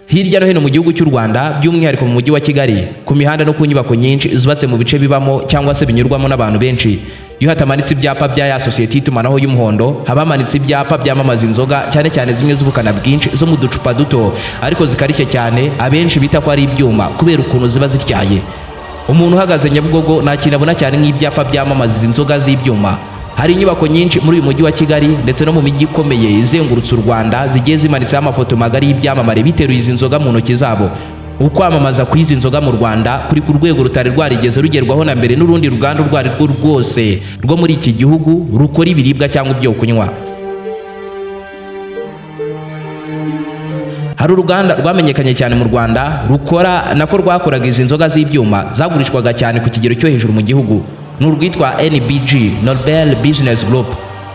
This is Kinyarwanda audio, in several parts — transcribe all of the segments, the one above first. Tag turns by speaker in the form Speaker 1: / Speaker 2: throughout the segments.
Speaker 1: Hirya no hino mu gihugu cy'u Rwanda, by'umwihariko mu mujyi wa Kigali, ku mihanda no ku nyubako nyinshi zubatse mu bice bibamo cyangwa se binyurwamo n'abantu benshi, iyo hatamanitse ibyapa bya ya sosiyete y'itumanaho y'umuhondo, haba hamanitse ibyapa byamamaza inzoga, cyane cyane zimwe z'ubukana bwinshi zo mu ducupa duto ariko zikarishye cyane, abenshi bita ko ari ibyuma kubera ukuntu ziba zityaye. Umuntu uhagaze Nyabugogo nta kintu abona cyane nk'ibyapa byamamaza izi nzoga z'ibyuma. Hari inyubako nyinshi muri uyu mujyi wa Kigali ndetse no mu mijyi ikomeye izengurutse u Rwanda zigiye zimanitseho amafoto magari y'ibyamamare biteruye izi nzoga mu ntoki zabo. Ukwamamaza kw'izi nzoga mu Rwanda kuri ku rwego rutari rwarigeze rugerwaho na mbere n'urundi ruganda urwo ari rwo rwose rwo muri iki gihugu rukora ibiribwa cyangwa ibyo kunywa. Hari uruganda rwamenyekanye cyane mu Rwanda rukora nako rwakoraga izi nzoga z'ibyuma zagurishwaga cyane ku kigero cyo hejuru mu gihugu, ni urwitwa NBG, Nobel Business Group.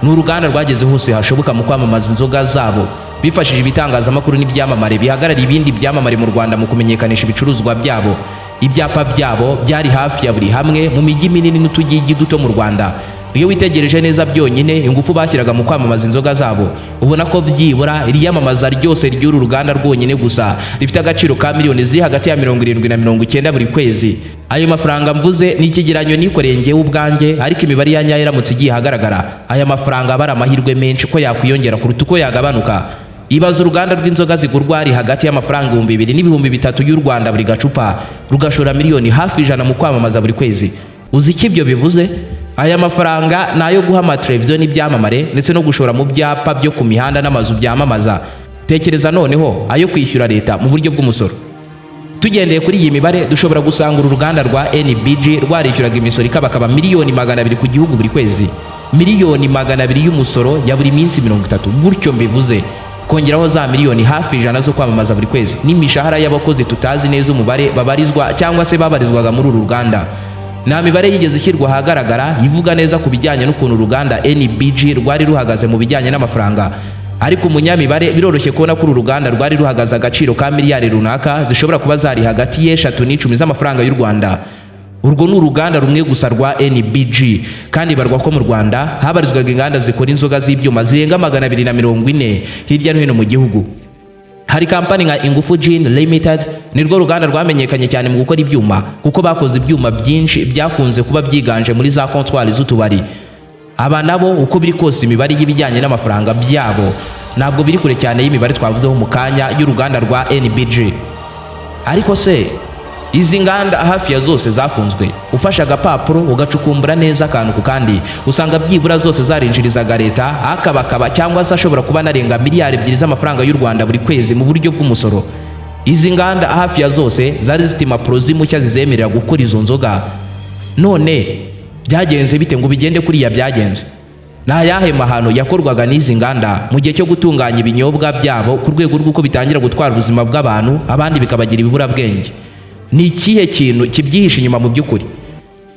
Speaker 1: Ni uruganda rwageze hose hashoboka mu kwamamaza inzoga zabo, bifashishije ibitangazamakuru n'ibyamamare bihagarariye ibindi byamamare mu Rwanda mu kumenyekanisha ibicuruzwa byabo. Ibyapa byabo byari hafi ya buri hamwe mu mijyi minini n'utugigi duto mu Rwanda. Iyo witegereje neza byonyine ingufu bashyiraga mu kwamamaza inzoga zabo, ubona ko byibura iriyamamaza ryose ry'uru ruganda rwonyine gusa rifite agaciro ka miliyoni ziri hagati ya 70 na 90 buri kwezi. Ayo mafaranga mvuze ni ikigereranyo nikoreye njyewe ubwanjye, ariko imibare ya nyayo iramutse igiye ahagaragara, aya mafaranga aba ari amahirwe menshi ko yakwiyongera kuruta uko yagabanuka. Ibaza uruganda rw'inzoga zigurwa ari hagati y'amafaranga 2000 n'ibihumbi 3 y'u Rwanda buri gacupa, rugashora miliyoni hafi 100 mu kwamamaza buri kwezi. Uzi icyo ibyo bivuze? Aya mafaranga ni ayo guha amateleviziyo n'ibyamamare ndetse no gushora mu byapa byo ku mihanda n'amazu byamamaza. Tekereza noneho ayo kwishyura leta mu buryo bw'umusoro. Tugendeye kuri iyi mibare, dushobora gusanga uru ruganda rwa NBG rwarishyuraga imisoro ikabakaba miliyoni 200 ku gihugu buri kwezi, miliyoni 200 y'umusoro ya buri minsi 30. Gutyo mbivuze, kongeraho za miliyoni hafi 100 zo kwamamaza buri kwezi n'imishahara y'abakozi tutazi neza umubare babarizwa cyangwa se babarizwaga muri uru ruganda. Nta mibare yigeze ishyirwa ahagaragara ivuga neza ku bijyanye n'ukuntu uruganda NBG rwari ruhagaze mu bijyanye n'amafaranga, ariko umunyamibare biroroshye kubona ko uru ruganda rwari ruhagaze agaciro ka miliyari runaka zishobora kuba zari hagati y'eshatu n'icumi z'amafaranga y'u Rwanda. Urwo ni uruganda rumwe gusa rwa NBG, kandi barwa ko mu Rwanda habarizwaga inganda zikora inzoga z'ibyuma zirenga 240 hirya no hino mu gihugu. Hari kampani nka Ingufu Gin Limited, nirwo ruganda rwamenyekanye cyane mu gukora ibyuma, kuko bakoze ibyuma byinshi byakunze kuba byiganje muri za kontwari z'utubari. Aba nabo uko biri kose imibare y'ibijyanye n'amafaranga byabo ntabwo biri kure cyane y'imibare twavuzeho mu kanya y'uruganda rwa NBG. Ariko se izi nganda hafi ya zose zafunzwe, ufashe agapapuro ugacukumbura neza akantu ku kandi, usanga byibura zose zarinjirizaga leta akabakaba cyangwa se ashobora kuba anarenga miliyari 2 z'amafaranga y'u Rwanda buri kwezi mu buryo bw'umusoro. Izi nganda hafi ya zose zari zifite impapuro z'impushya zizemerera gukora izo nzoga. None byagenze bite ngo bigende kuriya byagenze? Ni ayahe mahano yakorwaga n'izi nganda mu gihe cyo gutunganya ibinyobwa byabo ku rwego rw'uko bitangira gutwara ubuzima bw'abantu, abandi bikabagira ibiburabwenge? Ni ikihe kintu kibyihishe inyuma mu by'ukuri?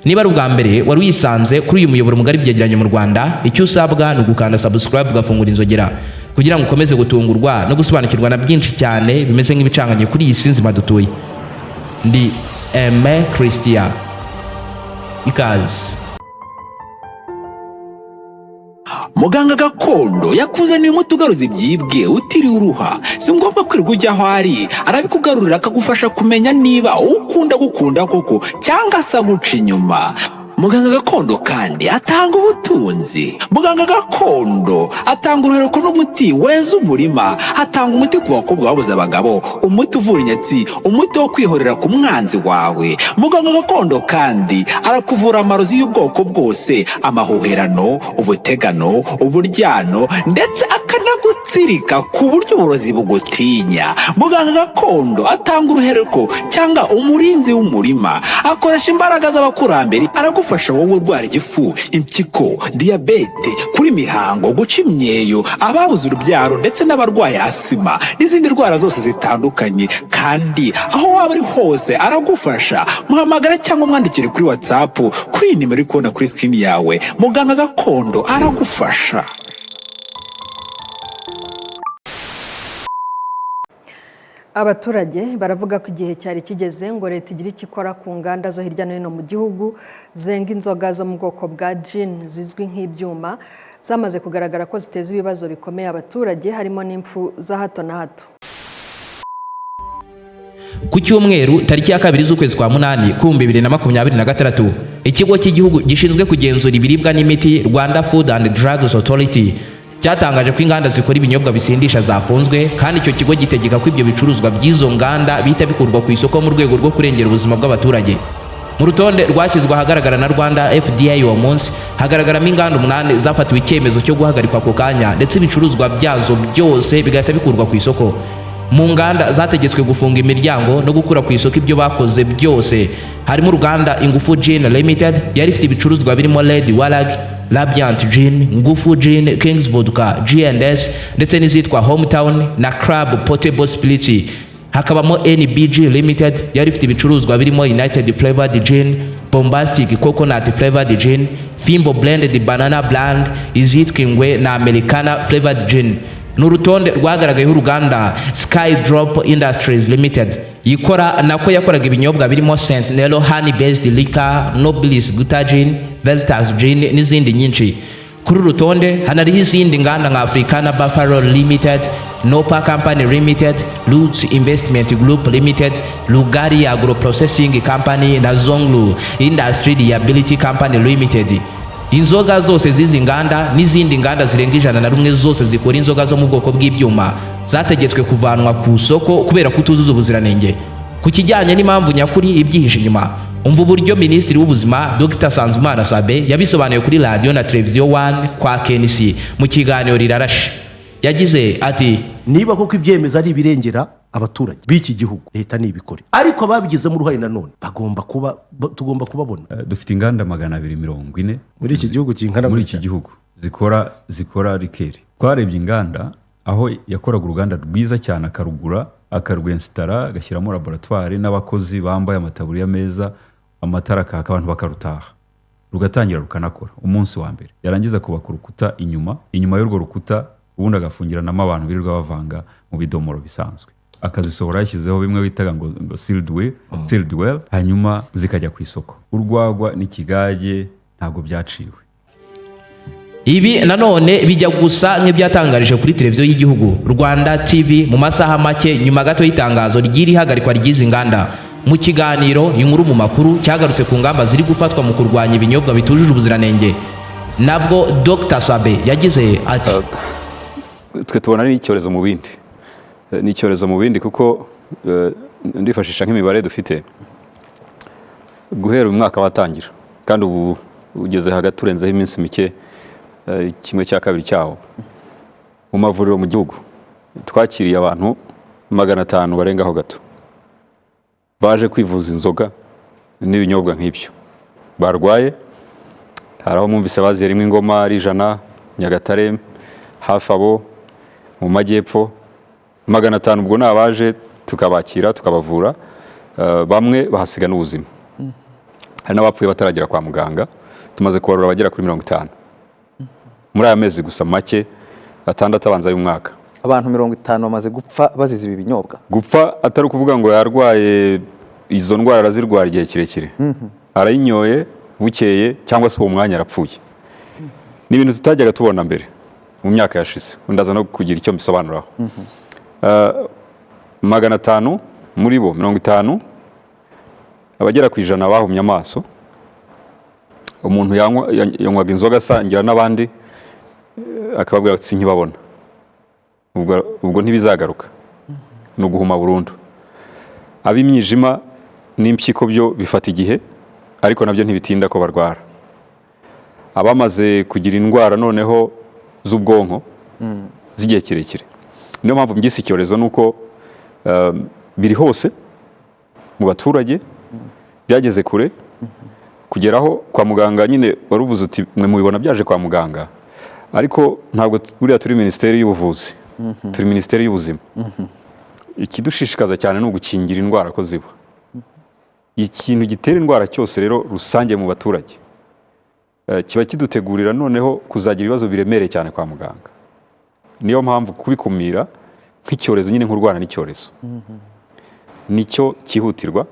Speaker 1: Niba ari ubwa mbere wari wisanze kuri uyu muyoboro mugari byegeranye mu Rwanda, icyo usabwa ni ugukanda subscribe ugafungura inzogera kugira ngo ukomeze gutungurwa no gusobanukirwa na byinshi cyane bimeze nk'ibicanganye kuri iyi si nzima dutuye. Ndi Aime Christian, ikaze.
Speaker 2: Muganga gakondo yakuzaniye umuti ugaruza ibyibwe utiriwe uruha. Si ngombwa kwirirwa ujya aho ari, arabikugarurira akagufasha kumenya niba ukunda gukunda koko cyangwa se aguca inyuma. Muganga gakondo kandi atanga ubutunzi. Muganga gakondo atanga uruhereko n'umuti weza umurima. Atanga umuti ku bakobwa babuze abagabo, umuti uvura inyatsi, umuti wo kwihorera ku mwanzi wawe. Muganga gakondo kandi arakuvura amarozi y'ubwoko bwose, amahuherano, ubutegano, uburyano, ndetse akanagutsirika ku buryo uburozi bugutinya. Muganga gakondo atanga uruhereko cyangwa umurinzi w'umurima, akoresha imbaraga z'abakurambere, aragufasha wowe urwara igifu, impyiko, diyabete, kuri mihango, guca imyeyo, ababuze urubyaro ndetse n'abarwaye asima n'izindi ndwara zose zitandukanye. Kandi aho waba uri hose aragufasha. Muhamagara cyangwa umwandikire kuri WhatsApp kuri iyi nimero uri kubona kuri screen yawe. Muganga gakondo aragufasha.
Speaker 3: Abaturage baravuga ko igihe cyari kigeze ngo leta igire icyo ikora ku nganda zo hirya no hino mu gihugu zenga inzoga zo mu bwoko bwa gin zizwi nk'ibyuma, zamaze kugaragara ko ziteza ibibazo bikomeye abaturage, harimo n'impfu za hato na hato.
Speaker 1: Ku cyumweru tariki ya 2 z'ukwezi kwa munani 2026, ikigo cy'igihugu gishinzwe kugenzura ibiribwa n'imiti, Rwanda Food and Drugs Authority, cyatangaje ko inganda zikora ibinyobwa bisindisha zafunzwe, kandi icyo kigo gitegeka ko ibyo bicuruzwa by'izo nganda bihita bikurwa ku isoko mu rwego rwo kurengera ubuzima bw'abaturage. Mu rutonde rwashyizwe ahagaragara na Rwanda FDA uwo munsi, hagaragaramo inganda umunani zafatiwe icyemezo cyo guhagarikwa ako kanya, ndetse ibicuruzwa byazo byose bigahita bikurwa ku isoko. Mu nganda zategetswe gufunga imiryango no gukura ku isoko ibyo bakoze byose harimo uruganda Ingufu Gin Limited yari ifite ibicuruzwa birimo Red Warag, Radiant Gin, Ngufu Gin, Kings Vodka, G&S ndetse n'izitwa Hometown na Club Portable Spirits. Hakabamo NBG Limited yari ifite ibicuruzwa birimo United Flavored Gin, Bombastic Coconut Flavored Gin, Fimbo Blended Banana Blend, izitwa Ingwe na Americana Flavored Gin. Ni urutonde rwagaragayeho uruganda Skydrop Industries Limited ikora, nako yakoraga ibinyobwa birimo St Nero Honey Based Liquor, Nobilis Guta Gin, Veritas Gin n'izindi nyinshi. Kuri uru rutonde hanariho izindi nganda nka Africana Buffalo Limited, Nopa Company Limited, Roots Investment Group Limited, Rugari Agro Processing Company na Zonglu Industry Liability Company Limited. Inzoga zose z'izi nganda n'izindi nganda zirenga 101 zose zikora inzoga zo mu bwoko bw'ibyuma zategetswe kuvanwa ku isoko kubera kutuzuza ubuziranenge. Ku kijyanye n'impamvu nyakuri ibyihishe inyuma, umva uburyo Minisitiri w'Ubuzima Dr Nsanzimana Sabin yabisobanuye kuri Radiyo na Televiziyo One kwa KNC mu kiganiro Rirarashe. Yagize ati:
Speaker 4: Niba koko ibyemezo ari ibirengera abaturage b'iki gihugu, leta nibikore, ariko ababigizemo uruhare nanone bagomba kuba tugomba kubabona.
Speaker 5: Dufite inganda 240
Speaker 4: muri iki gihugu kingana
Speaker 5: muri
Speaker 4: gutya.
Speaker 5: iki gihugu zikora liqueur. Twarebye inganda aho yakoraga uruganda rwiza cyane, akarugura, akarwensitara, agashyiramo laboratwari n'abakozi bambaye amataburiya meza, amatara akaka, abantu bakarutaha, rugatangira rukanakora umunsi wa mbere, yarangiza kubaka urukuta inyuma y'urwo rukuta, ubundi agafungiranamo abantu birirwa bavanga mu bidomoro bisanzwe, akazisohora yashyizeho bimwe bitaga ngo sealed well, sealed well, hanyuma zikajya ku isoko. Urwagwa n'ikigage ntabwo byaciwe.
Speaker 1: Ibi nanone bijya gusa nk'ibyatangarije kuri televiziyo y'igihugu Rwanda TV mu masaha make nyuma gato y'itangazo ry'iri hagarikwa ry'izi nganda, mu kiganiro Inkuru mu Makuru cyagarutse ku ngamba ziri gufatwa mu kurwanya ibinyobwa bitujuje ubuziranenge. Nabwo Dr Sabin yagize ati:
Speaker 6: Twe tubona ari icyorezo mu bindi. Ni icyorezo mu bindi kuko ndifashisha nk'imibare dufite guhera uyu mwaka watangira, kandi ubu ugeze hagati urenzeho iminsi mike, 1/2 cyawo. Mu mavuriro mu gihugu twakiriye abantu 500 barengaho gato baje kwivuza inzoga n'ibinyobwa nk'ibyo barwaye. Hari aho mwumvise baziye rimwe ingoma ari 100, Nyagatare hafi abo mu majyepfo. 500 ubwo ni abaje tukabakira tukabavura. Bamwe bahasiga n'ubuzima, hari n'abapfuye bataragera kwa muganga. Tumaze kubarura abagera kuri 50 muri aya mezi gusa make 6 abanza y'umwaka.
Speaker 7: Abantu 50 bamaze gupfa bazize ibi binyobwa?
Speaker 6: Gupfa atari ukuvuga ngo yarwaye izo ndwara arazirwara igihe kirekire, arayinyoye bukeye cyangwa se uwo mwanya arapfuye. Ni ibintu tutajyaga tubona mbere mu myaka yashize, ndaza no kugira icyo mbisobanuraho. 500 muri bo 50, abagera ku 100 bahumye amaso. Umuntu yanywaga inzoga asangira n'abandi, akababwira ati: "Sinkibabona." Ubwo ntibizagaruka, ni uguhuma burundu. Ab'imyijima n'impyiko byo bifata igihe, ariko nabyo ntibitinda ko barwara. Abamaze kugira indwara noneho z'ubwonko z'igihe kirekire. Niyo mpamvu mbyise icyorezo, ni uko biri hose mu baturage, byageze kure kugeraho kwa muganga. Nyine wari uvuze uti mwe mubibona byaje kwa muganga, ariko ntabwo buriya turi minisiteri y'ubuvuzi, turi minisiteri y'ubuzima. Ikidushishikaza cyane ni ugukingira indwara ko ziba. Ikintu gitera indwara cyose rero rusange mu baturage, kiba kidutegurira noneho kuzagira ibibazo biremereye cyane kwa muganga. Niyo mpamvu kubikumira nk'icyorezo nyine, nk'urwana n'icyorezo, nicyo cyihutirwa.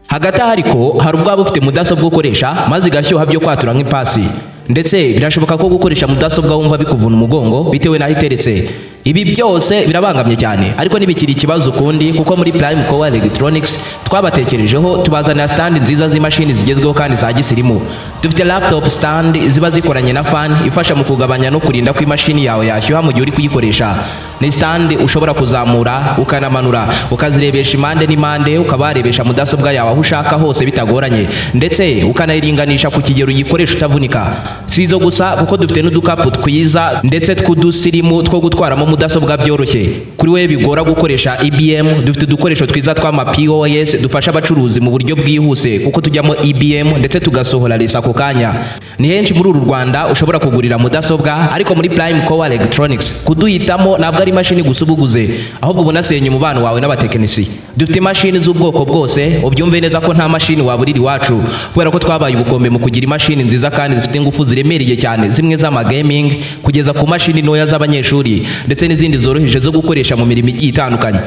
Speaker 1: Hagati aho ariko hari ubwo waba ufite mudasobwa ukoresha maze igashyuha byo kwatura nk'ipasi. Ndetse birashoboka ko gukoresha mudasobwa wumva bikuvuna umugongo bitewe n'aho iteretse. Ibi byose birabangamye cyane, ariko ntibikiri ikibazo ukundi, kuko muri Prime Core Electronics twabatekerejeho, tubazanira stand nziza z'imashini zigezweho kandi za gisirimu. Dufite laptop stand ziba zikoranye na fan ifasha mu kugabanya no kurinda ko imashini yawe yashyuha mu gihe uri kuyikoresha. Ni stand ushobora kuzamura ukanamanura, ukazirebesha impande n'impande, ukaba warebesha mudasobwa yawe aho ushaka hose bitagoranye, ndetse ukanayiringanisha ku kigero uyikoresha utavunika. Si izo gusa, kuko dufite n'udukapu twiza ndetse tw'udusirimu two gutwaramo mudasobwa byoroshye. Kuri we bigora gukoresha EBM, dufite udukoresho twiza tw'ama POS dufasha abacuruzi mu buryo bwihuse, kuko tujyamo EBM ndetse tugasohora resa ako kanya. Ni henshi muri uru Rwanda ushobora kugurira mudasobwa, ariko muri Prime Core Electronics kuduhitamo ntabwo ari imashini gusa uba uguze, ahubwo uba unasenye umubano wawe n'abatekinisiye. Dufite imashini z'ubwoko bwose. Ubyumve neza ko nta mashini waburira iwacu, kubera ko twabaye ubukombe mu kugira imashini nziza kandi zifite ingufu ziremereye cyane, zimwe z'ama gaming kugeza ku mashini ntoya z'abanyeshuri, ndetse n'izindi zoroheje zo gukoresha mu mirimo igiye itandukanye.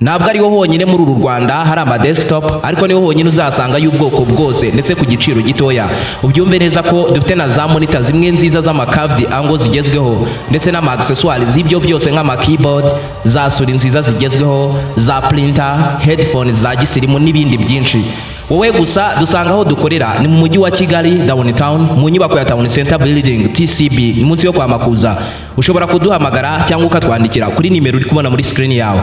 Speaker 1: Ntabwo ariho honyine muri uru Rwanda hari ama desktop, ariko niho honyine uzasanga y'ubwoko bwose ndetse ku giciro gitoya. Ubyumve neza ko dufite na za monitor zimwe nziza z'ama curved angle zigezweho, ndetse n'ama accessoires z'ibyo byose nk'ama keyboard, za souris nziza zigezweho, za printer, headphones za gisirimu n'ibindi byinshi. Wowe gusa dusanga aho dukorera ni mu mujyi wa Kigali, downtown, mu nyubako ya Town Center Building, TCB, munsi yo kwa Makuza. Ushobora kuduhamagara cyangwa ukatwandikira kuri nimero uri kubona muri screen yawe.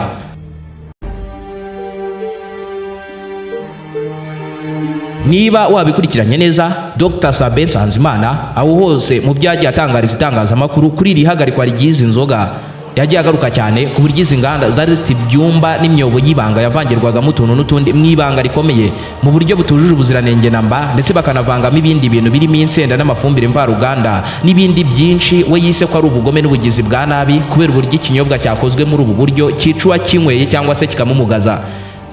Speaker 1: Niba wabikurikiranye neza, Dr Sabin Nsanzimana aho hose mu byo yagiye atangariza itangazamakuru kuri iri hagarikwa ry'izi nzoga, yagiye agaruka cyane ku buryo izi nganda zari zifite ibyumba n'imyobo y'ibanga yavangirwagamo utuntu n'utundi mu ibanga rikomeye, mu buryo butujuje ubuziranenge na mba, ndetse bakanavangamo ibindi bintu birimo insenda n'amafumbire mvaruganda n'ibindi byinshi we yise ko ari ubugome n'ubugizi bwa nabi, kubera uburyo ikinyobwa cyakozwe muri ubu buryo cyica uwakinyweye cyangwa se kikamumugaza.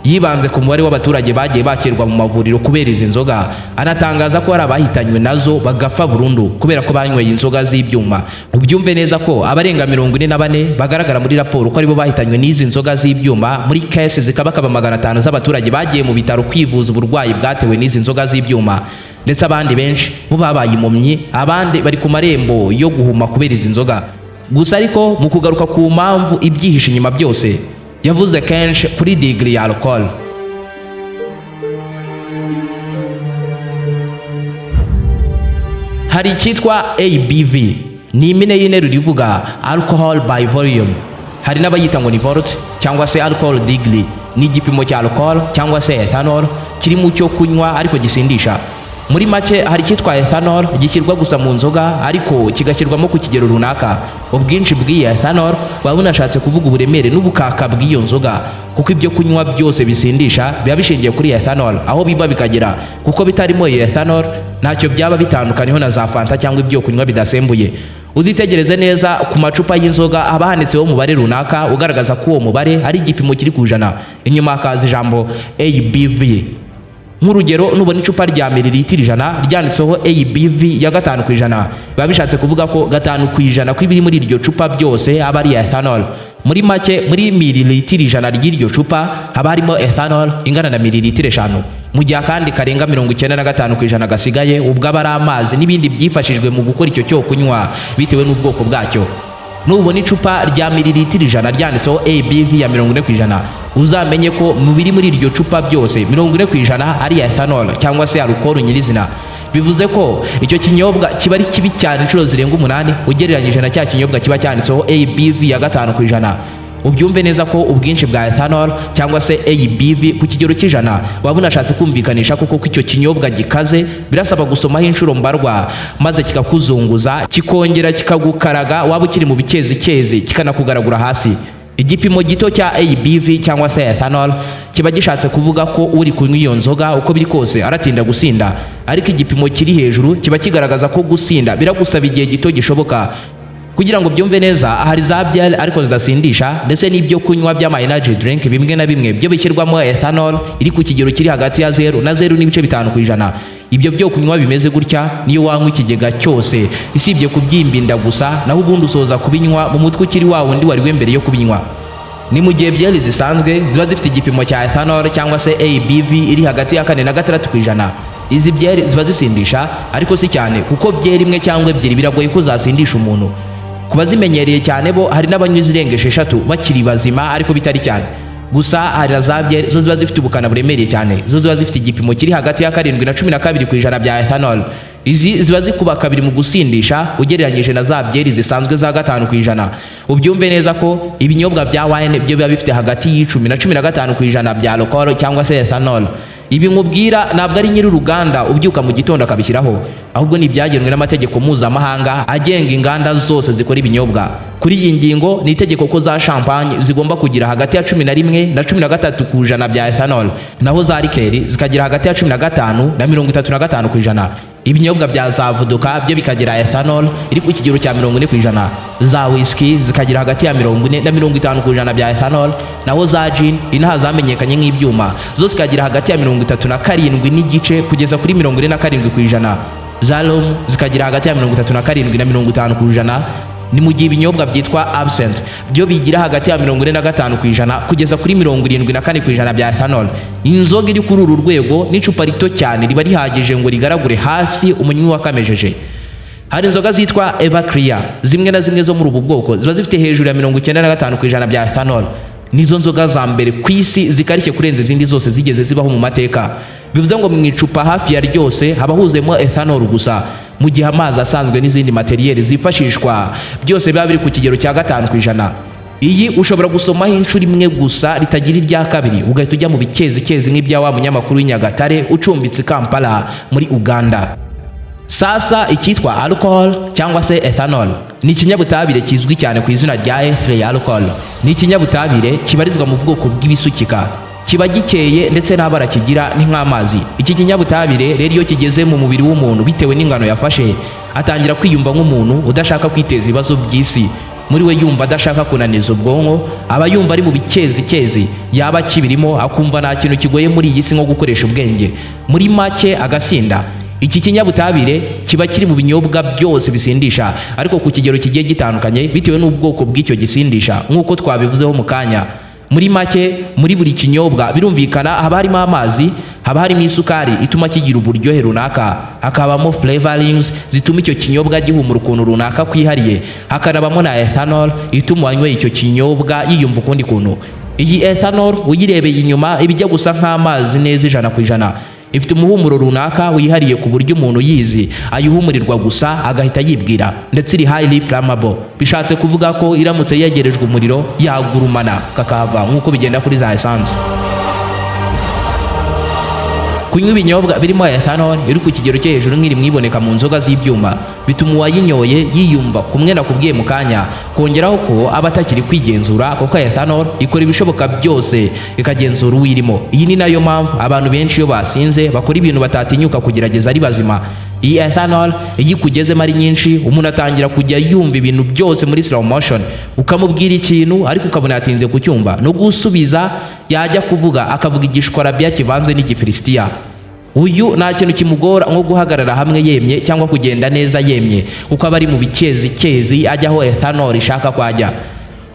Speaker 1: Yibanze ku mubare w'abaturage bagiye bakirwa mu mavuriro kubera izi nzoga, anatangaza ko hari abahitanywe nazo bagapfa burundu kubera ko banyweye inzoga z'ibyuma. Ubyumve neza ko abarenga 44 bagaragara muri raporo ko aribo bahitanywe n'izi nzoga z'ibyuma, muri case zikabakaba 500 z'abaturage bagiye mu bitaro kwivuza uburwayi bwatewe n'izi nzoga z'ibyuma, ndetse abandi benshi bo babaye impumyi, abandi bari ku marembo yo guhuma kubera izi nzoga gusa. Ariko mu kugaruka ku mpamvu ibyihishe inyuma byose, yavuze kenshi kuri degree ya alcohol. Hari icyitwa ABV, ni impine y'interuro ivuga alcohol by volume. Hari n'abayita ngo ni volt cyangwa se alcohol degree. Ni igipimo cya alcohol cyangwa se ethanol kiri mu cyo kunywa ariko gisindisha. Muri make, hari icyitwa ethanol gishyirwa gusa mu nzoga, ariko kigashyirwamo ku kigero runaka. Ubwinshi bw'iyi ethanol buba bunashatse kuvuga uburemere n'ubukaka bw'iyo nzoga, kuko ibyo kunywa byose bisindisha biba bishingiye kuri ethanol aho biva bikagera, kuko bitarimo iyi ethanol ntacyo byaba bitandukaniyeho na za fanta cyangwa ibyo kunywa bidasembuye. Uzitegereze neza ku macupa y'inzoga, haba handitseho umubare runaka ugaragaza ko uwo mubare ari igipimo kiri ku 100, inyuma hakaza ijambo ABV. Nk'urugero, nubona icupa rya mililitiro 100 ryanditseho ABV ya 5%, biba bishatse kuvuga ko 5% kw'ibiri muri iryo cupa byose aba ari ethanol. Muri make, muri mililitiro 100 ry'iryo cupa haba harimo ethanol ingana na mililitiro 5, mu gihe akandi karenga 95% gasigaye ubwo aba ari amazi n'ibindi byifashijwe mu gukora icyo cyo kunywa bitewe n'ubwoko bwacyo. Nubona icupa rya mililitiro 100 ryanditseho ABV ya 40%, uzamenye ko mu biri muri iryo cupa byose 40% ari ethanol cyangwa se alcohol nyirizina. Bivuze ko icyo kinyobwa kiba ari kibi cyane inshuro zirenga 8 ugereranyije na cya kinyobwa kiba cyanditseho ABV ya 5%. Ubyumve neza ko ubwinshi bwa ethanol cyangwa se ABV ku kigero cy'100 waba unashatse kumvikanisha koko ko icyo kinyobwa gikaze. Birasaba gusomaho inshuro mbarwa maze kikakuzunguza, kikongera kikagukaraga, waba ukiri mu bikezikezi kikanakugaragura hasi. Igipimo gito cya ABV cyangwa se ethanol kiba gishatse kuvuga ko uri kunywa iyo nzoga uko biri kose aratinda gusinda, ariko igipimo kiri hejuru kiba kigaragaza ko gusinda biragusaba igihe gito gishoboka. Kugira ngo byumve neza, hari za byeri ariko zidasindisha, ndetse n'ibyo kunywa by'ama energy drink bimwe na bimwe byo bishyirwamo ethanol iri ku kigero kiri hagati ya 0 na 0.5%. Ibyo byo kunywa bimeze gutya, niyo wanywa ikigega cyose, isibye kubyimbinda gusa, naho ubundi usoza kubinywa mu mutwe ukiri wa wundi wari mbere yo kubinywa. Ni mu gihe byeri zisanzwe ziba zifite igipimo cya ethanol cyangwa se ABV iri hagati ya 4 na 6%. Izi byeri ziba zisindisha, ariko si cyane, kuko byeri imwe cyangwa ebyiri biragoye ko zasindisha umuntu. Ku bazimenyereye cyane bo, hari n'abanywa izirenga 6 bakiri bazima, ariko bitari cyane. Gusa hari na za byeri zo ziba zifite ubukana buremereye cyane, zo ziba zifite igipimo kiri hagati ya 7 na 12% bya ethanol. Izi ziba zikuba kabiri mu gusindisha ugereranyije na za byeri zisanzwe za 5%. Ubyumve neza ko ibinyobwa bya wine byo biba bifite hagati y'10 na 15% bya alcohol cyangwa se ethanol. Ibi nkubwira ntabwo ari nyiri uruganda ubyuka mu gitondo akabishyiraho, ahubwo ni ibyagenwe n'amategeko mpuzamahanga agenga inganda zose zikora ibinyobwa. Kuri iyi ngingo, ni itegeko ko za champagne zigomba kugira hagati ya 11 na 13% bya ethanol, naho za liqueur zikagira hagati ya 15 na 35%. Ibinyobwa bya za vodka byo bikagira ethanol iri ku kigero cya 40%. Za whisky zikagira hagati ya 40 na 50% bya ethanol, naho za gin, inaha zamenyekanye nk'ibyuma, zo zikagira hagati ya 37.5 kugeza kuri 47%. Za rum zikagira hagati ya 37 na 50%. Ni mu gihe ibinyobwa byitwa absinthe byo bigira hagati ya 45% kugeza kuri 74% bya ethanol. Inzoga iri kuri uru rwego, n'icupa rito cyane riba rihagije ngo rigaragure hasi umunywi wakamejeje. Hari inzoga zitwa Everclear zimwe na zimwe zo muri ubu bwoko ziba zifite hejuru ya 95% bya ethanol. Nizo nzoga za mbere ku isi zikarishye kurenza izindi zose zigeze zibaho mu mateka. Bivuze ngo mu icupa hafi ya ryose haba huzuyemo ethanol gusa, mu gihe amazi asanzwe n'izindi matériel zifashishwa byose biba biri ku kigero cya 5%. Iyi ushobora gusomaho inshuro imwe gusa ritagira irya kabiri, ugahita ujya mu bikezikezi nk'ibya wa munyamakuru w'i Nyagatare ucumbitse i Kampala muri Uganda. Sasa icyitwa alcohol cyangwa se ethanol ni ikinyabutabire kizwi cyane ku izina rya ethyl alcohol. Ni ikinyabutabire kibarizwa mu bwoko bw'ibisukika, kiba gikeye ndetse n'abara kigira ni nk'amazi. Iki kinyabutabire rero, iyo kigeze mu mubiri w'umuntu, bitewe n'ingano yafashe, atangira kwiyumva nk'umuntu udashaka kwiteza ibibazo by'isi. Muri we yumva adashaka kunaniza ubwonko, aba yumva ari mu bikezikezi, yaba akibirimo akumva nta kintu kigoye muri iyi si nko gukoresha ubwenge. Muri make agasinda. Iki kinyabutabire kiba kiri mu binyobwa byose bisindisha, ariko ku kigero kigiye gitandukanye bitewe n'ubwoko bw'icyo gisindisha, nk'uko twabivuzeho mu kanya. Muri make, muri buri kinyobwa birumvikana haba harimo amazi, haba harimo isukari ituma kigira uburyohe runaka, hakabamo flavorings zituma icyo kinyobwa gihumura ukuntu runaka kwihariye, hakanabamo na ethanol ituma uwanyweye icyo kinyobwa yiyumva ukundi kuntu. Iyi ethanol uyirebeye inyuma iba ijya gusa nk'amazi neza 100%. Ifite umuhumuro runaka wihariye ku buryo umuntu uyizi ayihumurirwa gusa agahita yibwira. Ndetse iri highly flammable, bishatse kuvuga ko iramutse yegerejwe umuriro yagurumana kakahava, nk'uko bigenda kuri za essence. Kunywa ibinyobwa birimo ethanol iri ku kigero cyo hejuru nk'iri mwiboneka mu nzoga z'ibyuma bituma uwayinyoye yiyumva kumwe nakubwiye mu kanya, kongeraho ko aba atakiri kwigenzura, kuko ethanol ikora ibishoboka byose ikagenzura uwirimo. Iyi ni nayo mpamvu abantu benshi iyo basinze bakora ibintu batatinyuka kugerageza ari bazima. Iyi ethanol iyo ikugezemo ari nyinshi, umuntu atangira kujya yumva ibintu byose muri slow motion. Ukamubwira ikintu ariko ukabona yatinze kucyumva no gusubiza, yajya kuvuga akavuga igishwarabiya kivanze n'igifilisitiya. Uyu nta kintu kimugora nko guhagarara hamwe yemye cyangwa kugenda neza yemye, kuko aba ari mu bikezikezi ajya aho ethanol ishaka kwajya.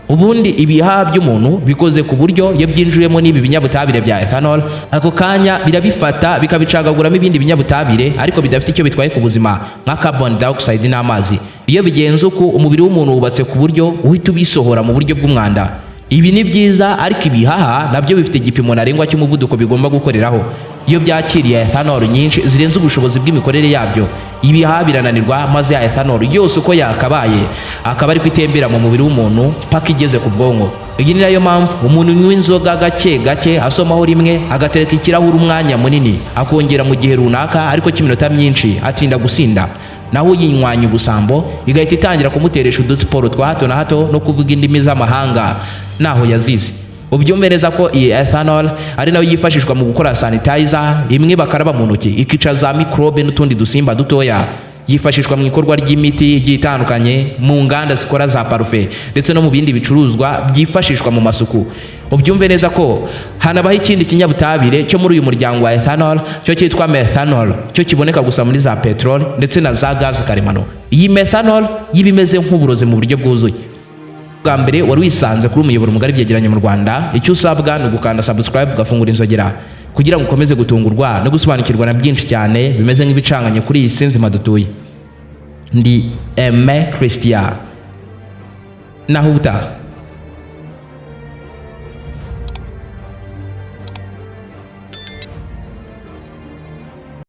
Speaker 1: Ubundi ibihaha by'umuntu bikoze ku buryo iyo byinjiyemo n'ibi binyabutabire bya ethanol, ako kanya birabifata bikabicagaguramo ibindi binyabutabire ariko bidafite icyo bitwaye ku buzima, nka carbon dioxide n'amazi. Iyo bigenze uku, umubiri w'umuntu wubatse ku buryo uhita ubisohora mu buryo bw'umwanda. Ibi ni byiza, ariko ibihaha nabyo bifite igipimo ntarengwa cy'umuvuduko bigomba gukoreraho. Iyo byakiriye ethanol nyinshi zirenze ubushobozi bw'imikorere yabyo, ibihaha birananirwa, maze ya ethanol yose uko yakabaye akaba ariko itembera mu mubiri w'umuntu paka igeze ku bwonko. Iyi ni nayo mpamvu umuntu unywa inzoga gake gake, asomaho rimwe, agatereka ikirahuri umwanya munini, akongera mu gihe runaka ariko cy'iminota myinshi, atinda gusinda. Naho uyinywanya ubusambo, igahita itangira kumuteresha udusiporo twa hato na hato no kuvuga indimi z'amahanga naho yazize. Ubyumve neza ko iyi ethanol ari nayo yifashishwa mu gukora sanitizer imwe bakaraba mu ntoki, ikica za mikorobe n'utundi dusimba dutoya. Yifashishwa mu ikorwa ry'imiti igiye itandukanye, mu nganda zikora za parufe, ndetse no mu bindi bicuruzwa byifashishwa mu masuku. Ubyumve neza ko hanabaho ikindi kinyabutabire cyo muri uyu muryango wa ethanol, cyo cyitwa methanol, cyo kiboneka gusa muri za peteroli ndetse na za gaze karemano. Iyi methanol yiba imeze nk'uburozi mu buryo bwuzuye. Bwa mbere wari wisanze kuri umuyoboro mugari byegeranye mu Rwanda, icyo usabwa ni ugukanda subscribe, ugafungura inzogera. kugira ngo ukomeze gutungurwa no gusobanukirwa na byinshi cyane bimeze nk'ibicanganye kuri iyi si nzima dutuye. Ndi Aime Christian, naho ubutaha.